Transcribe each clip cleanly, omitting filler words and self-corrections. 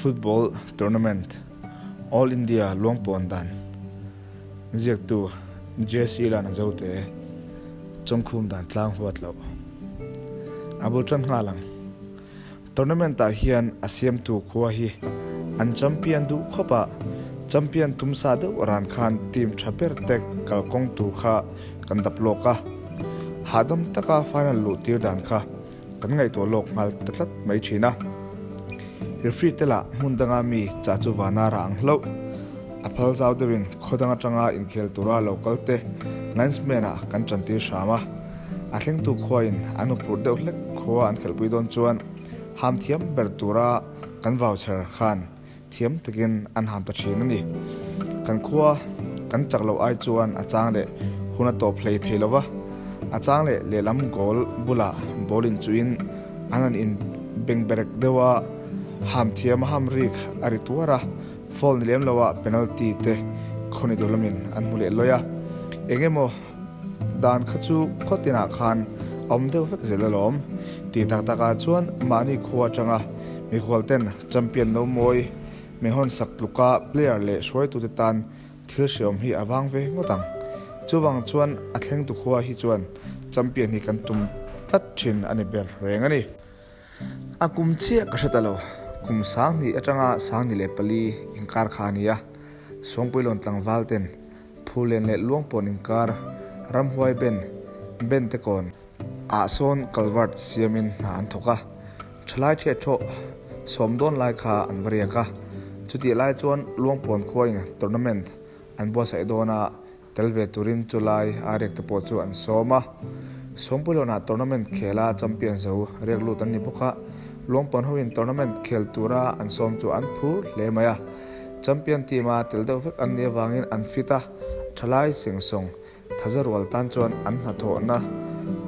Football Tournament All India Luangpawn dan ziaktu JC Lana Zote chawngkhum dan tlang huat loh a bul tan nghal ang. Tournament ah hian a siamtu khua hi an champion duh khawp a, champion tum sa deuh ran khan team tha ber te kalkawng tur kha kan dap lawk a, hahdam taka final luh tir dan kha kan ngaihtuah lawk nghal ta tlat mai thin a. Referee te lah hmun danga mi chah chu vana rah ang hlauh. A phal zau deuhin khaw dang atanga inkhel tura lo kal te linesman ah kan tan tir hram a. A thlengtu khuain an huphurh deuh hlek khua an khelhpui dawn chuan ham thiam ber tura kan vauchher khan thiam takin an ham ta thin a ni. Kan khua kan chak loh ai chuan a chang leh hun a tawp hlei thei lo va, a chang leh lehlam goal bulah ball in chuhin an han in bengberek deuh a, ham thiam a ham rik a ri tuar a, foul ni lem loah penalty te khawni duh lamin an hmu leh lawi a, eng emaw Dan kha chu khaw tinah khan a awm deuh vek zel alawm. Tih tak takah chuan mahni khua atanga mikhual ten champion no mawi min hawn sak tluka player leh hruaitute tan thil hreawm hi a vang ve ngawt ang. Chuvang chuan a thlengtu khua hi chuan champion hi kan tum tlat thin a ni ber reng a ni. A kum chiah ka hre ta lo. Kum 2000 atanga 2004 inkar kha a ni a, Sawngpuilawn tlangval ten Phulen leh Luangpawn inkar ramhuai ben ben te kawn ah sawn culvert siamin hna an thawk a, thalai thiat thawh sawm dawn lai kha an va riak a, chutih lai chuan Luangpawn khuain tournament an buatsaih dawn a, tel ve turin chu lai a riak te pawh chu an sawm a. Sawmpuilawnah tournament khela champion zo riak lut an ni bawk a, Luangpawn hoin tournament khel tura an sawm chu an phur hle mai a. Champion team a tel deuh vek an nih avangin an fit a, thalai sengsawng thaza rual tan chuan an hnathawhna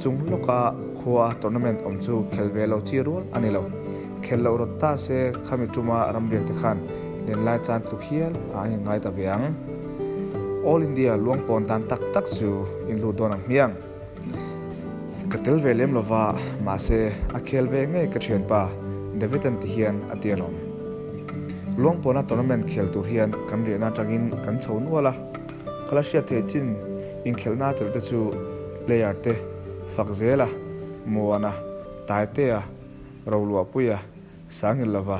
chung lawka khua tournament awm chu khel ve lo chi rual a ni lo. Khel loh rawt ta se khami tuma ramriak te khan lenlai chan tluk hial a an inngai ta ve ang. All India luangpawn dan tak tak chu in lut dawn ang hmiang. Ka tel ve lem lova, mahse a khel ve ngei ka thianpa David-a'n ti hian a ti alawm. Luangpawna tournament khel tur hian kan riahna atangin kan chho nual a, ka la hriat theih chin inkhelhna tel te chu player te fak zel a, Muana, Taitea, Roluahpuia, Sangilova,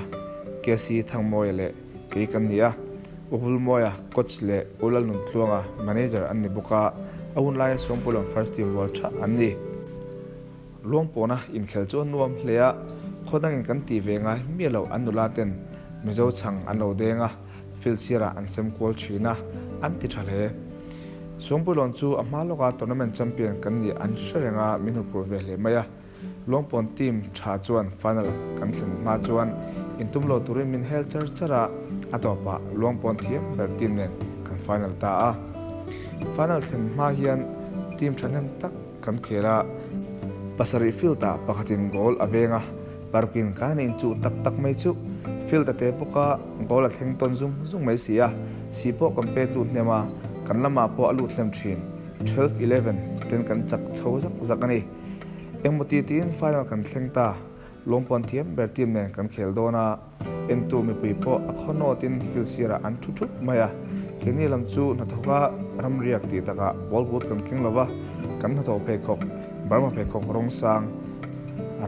KC Thangmawia leh kei kan ni a, U Vulmawia, coach leh U Lalnuntluanga, manager an ni bawk a, a hun laia Suangpuilawn first team rual tha an ni. Luangpawna inkhel chu a nuam hle a, khaw dangin kan tih ve ngai miah loh an nula ten Mizo chhang an lo deng a, field sirah an sem kual thin a, an ti tha hle. Suangpuilawn chu a hma lawka tournament champion kan nih an hre reng a, min huphurh ve hle mai a. Luangpawn team tha chuan final kan thlen hma chuan intum lo turin min hel char char a, a tawpah Luangpawn thiam ber team nen kan final ta a. Final thlen hma hian team thahnem tak kan khel a, pasarih field ah pakhatin goal a veng a, parukin kan inchuh tak tak mai chu field a te bawk a, goal a thleng tawn zung zung mai si a, si pawh kan pet lut hnem a, kan lamah pawh a lut hnem thin, 12, 11 ten kan chak chho zak zak a ni. Engmaw ti tiin final kan thleng ta, lawmpuan thiam ber team nen kan khel dawn a, entu mipui pawh a khaw nawtin field sirah an thu thup mai a, keini lam chu hnathawka ramriak tih takah ball boot kan keng lova, kan hnathawh pheikhawk, Burma pheikhawk rawng sang,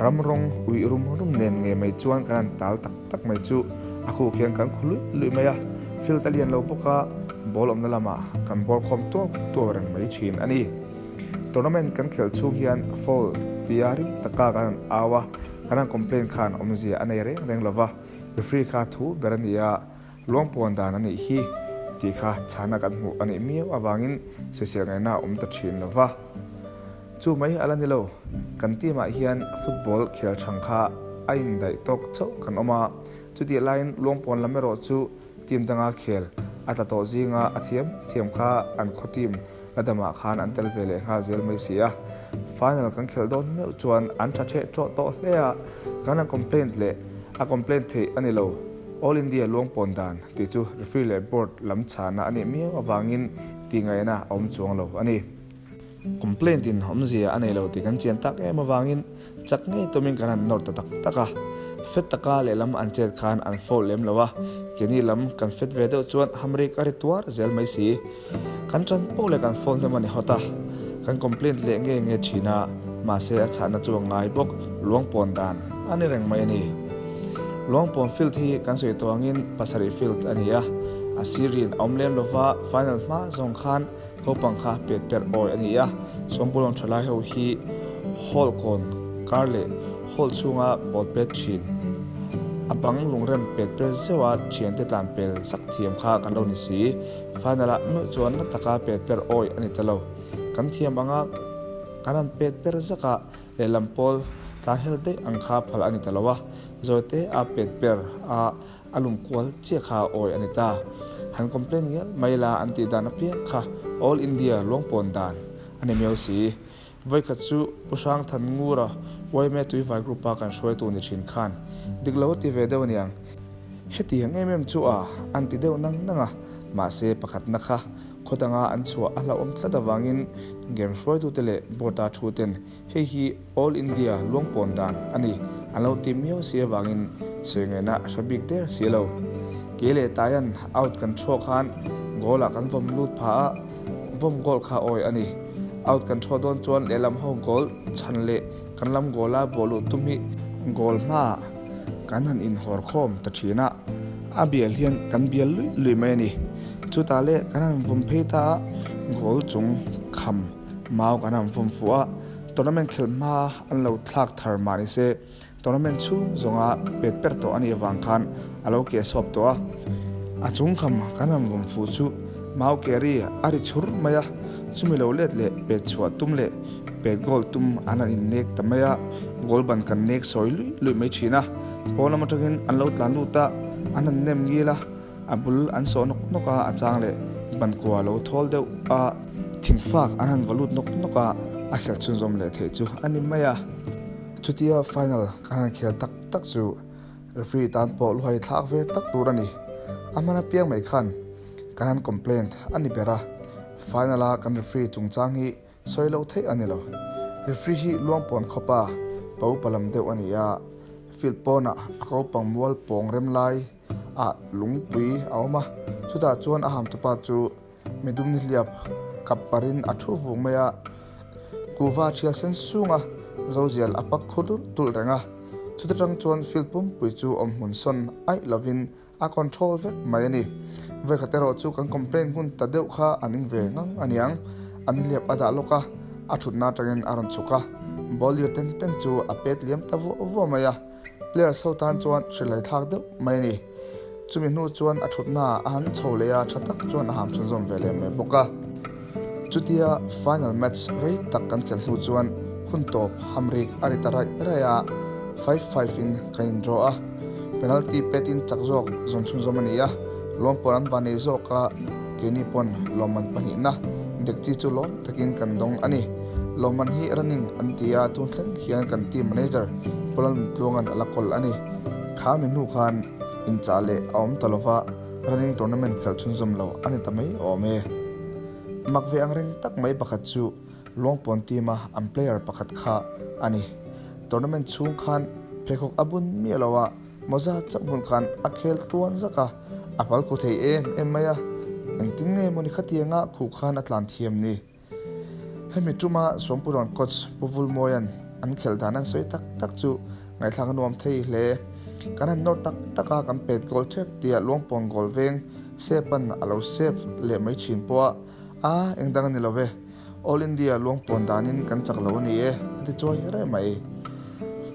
ram rawng uih rum rum nen ngei mai chuan kan han tal tak tak mai chu a khu khian kan khu luih luih mai a, field a lian lo bawk a, ball awmna lamah kan bawr khawm tuau tuau reng mai thin a ni. Tournament kan khelh chhung hian foul tia ring taka kan han au a, kan han complain khan awmzia a nei reng reng lova, referee kha thu ber a ni a, luangpuan dan a nih hi tih kha chhana kan hmuh a nih miau avangin sawisel ngaihna a awm ta thin lova. Chu mai a la ni lo, kan team ah hian football khel thang kha a indaih tawk chauh kan awm a, chutih laiin luangpuan lam erawh chu Team danga khel a tla tawh zinga a thiam thiam kha an khaw team la damah khan an tel ve leh nghal zel mai si a. Final kan khelh dawn meuh chuan an tha theh tawh tawh hle a, kan han complaint leh a complaint theih a ni lo. All India luangpawn dan tih chu referee leh board lam chhana a nih miau avangin tih ngaihna a awm chuang lo a ni. Complaint in awmzia a nei lo tih kan chian tak em avangin chak ngei tumin kan han nawr ta tak tak a. Fet taka lehlam an chet khan an foul lem lo a, keini lam kan fet ve deuh chuan hamrik a ri tuar zel mai si. Kan tan poh leh kan foul hnem a ni hawt a, kan complaint leh nge nge thin a, mahse a chhahna chu a ngai bawk Luangpawn dan a ni reng mai a ni. Luangpawn field hi kan sawi tawh angin pasarih field a ni a, a sirin a awm lem lova final hma zawng khan Naupang kha pet per awi a ni a, Sawmpulawn thalai ho hi hall kawn kar leh hall chhunga ball pet thin. A bang lungrem pet per zeuha thiante tlan pel zak thiam kha kan lo ni si. Final ah meuh chuan na taka pet per awi a ni ta lo. Kan thiam anga kan han pet per zak a, lehlam pawl tlan hel daih ang kha phal a ni ta lo a, zawite a pet per a A lum kual chiah kha awi a ni ta. Han complain ngial mai la an tih dan apiang kha All India luangpawn dan a ni miau si. Vawikhat chu Pu Hrang Than Ngura yma Tuivai Group a kan hruaitu ni thin khan dik lo a ti ve deuh aniang. Hetiang em em chu a an ti deuh nang nang a, mahse pakhatna kha khaw danga an chhuah a hlauhawm tlat avangin game hruaitute leh board-a thu ten Hei hi All India luangpawn dan a ni, an lo ti miau si avangin sawi ngaihna a hre bik der si lo. Kei leh Taian out kan thuah khan goal ah kan vawm lut pha a, vawm goal kha awi a ni. Out kan thuah dawn chuan lehlam ho goal chhan leh kan lam goal a bawh luh tum hi goal hmaah kan han inhawr khawm ta thin a, a bial hian kan bial luih luih mai a ni. Chutah leh kan han vawm phei ta a, goal chung kham. Mau kan han vawm fuh a, tournament khelh hma an lo thlak thar mah ni se, tournament chhung zawnga pet per tawh a nih avang khan a lo keh sawp tawh a. A chung kham kan han vawm fuh chu mau keri a ri chhur mai a, chumi lo let leh pet chhuah tum leh pet goal tum an han innek ta mai a, goal ban kan nek sawi luih luih mai thin a, pawn lam atangin an lo tlan lut a, an han nem ngil a. A bul an sawh nawk nawk a, a chang leh ban kua lo thawl deuh a, thingfak an han va lut nawk nawk a, a khelh chhunzawm leh theih chu a ni mai a. Chutia final kan han khel tak tak chu referee tan pawh luhai thlak ve tak tur a ni. A hman apiang mai khan kan han complaint a ni ber a, final a kan referee chungchang hi sawi loh theih a ni lo. Referee hi Luangpawn khawpa pa upa lam deuh a ni a, field pawnah a ko pang mual pawng rem lai ah lungpui a awm a, chutah chuan a hamtupa chu midum nihliap kap parin a thu vung mai a, kuhva thial sen sung a, zozial a pak khu dulh dulh reng a, chuta tang chuan field pumpui chu awm hmun sawn aih lovin a control vek mai a ni. Vawikhat erawh chu kan complaint hun ta deuh kha a ning ve ngang a niang, a nihliap a dah lawk a, a thutna atangin a rawn chhuk a, ball lir ten ten chu a pet liam ta vuah vuah mai a. Players ho tan chuan hrilhai thlak deuh mai a ni. Chumi hnu chuan a thutna ah a han chho leh a, tha tak chuan a ham chhunzawm ve leh mai bawk a. Chutia final match rei tak kan khelh hnu chuan hun tawp hamrik a ri ta raih raih a, 5-5 in kan in draw a. Penalty pet in chak zawk zawn chhunzawm a ni a, lawm pawn an va nei zawk a, keini pawn lawmman pahnihna dekchi chu lawm takin kan dawng a ni. Lawmman hi running an ti a, tun thleng hian kan team manager Paul Tluanga'n a la kawl a ni. Kha mi hnu khan inchah leh a awm ta lova, running tournament khelh chhunzawm lo a ni ta mai awm e. Mak ve ang reng tak mai pakhat chu Luangpawn team a an player pakhat kha a ni. Tournament chhung khan pheikhawk a bun miah lo a, mawza chauh hmun khan a khel tluan zak a, a pal khu thei em em mai a. Engtin nge mawni khatianga khuh khan a tlan thiam ni? Hemi tuma Sawmpuilawn coach Pu Vulmawia'n an khelh dan an sawi tak tak chu ngaihthlak a nuam thei hle. Kan han nawr tak tak a, kan pet goal thep tia Luangpawn goal veng Sepa'n a lo save leh mai thin pawh a, a eng dang a ni lo ve. All India Luangpawn danin kan chak lo a ni e, a ti chawi reng mai.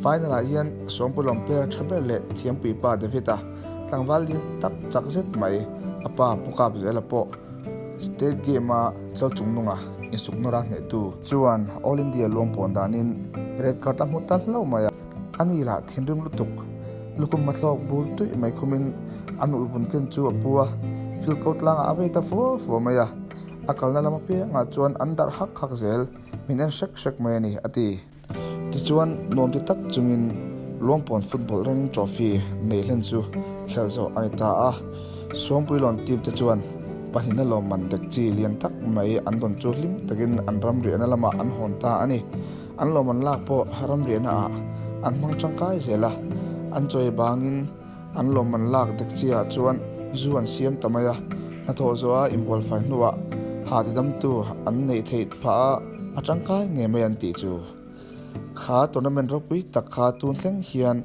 Final ah hian Sawmpuilawn player tha ber leh thiampui pa David-a tlangval lian tak chak zet mai a pa Pu Kapzela pawh State Game-a chal chung nunga insuk nawr a hnehtu chuan All India luang pawn danin red card a hmu ta hlauh mai a. Ani lah thinrim lutuk lukhum hmathlawk bul tuih mai khumin a nulh vun ken chu a pu a, field ko tlangah a vei ta fua fua mai a. A kalna lam apiangah chuan an darh hak hak zel, min en hrek hrek mai a ni, a ti. Tichuan, nuam ti tak chungin Luangpawn Football Running Trophy nei hlen chu khelh zawh a ni ta a. Suangpuilawn team te chuan pahnihna lawmman dek chi lian tak mai an dawn chu hlim takin an ram riahna lamah an hawn ta a ni. An lawmman lak pawh ram riahna ah an hmang tangkai zel a. An chawi bangin an lawmman lak dek chiahah chuan zu an siam ta mai a, hnathawh zawha inbualfai hnuah ha tidamtu an neih theih phah a, a tangkai ngei mai an tih chu. Kha tournament ropui tak kha tun thleng hian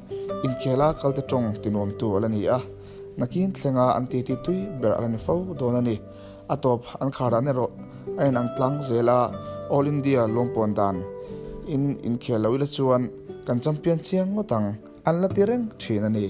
inkhela kalte tawng tinuamtu a la ni a, nakin thlenga an titi tui ber a la ni fo dawn a ni. A tawp an khar dan erawh a inang tlang zel a, All India lawmpawn dan in inkhel lo ila chuan kan champion chiang ngawt ang an la ti reng thin a ni.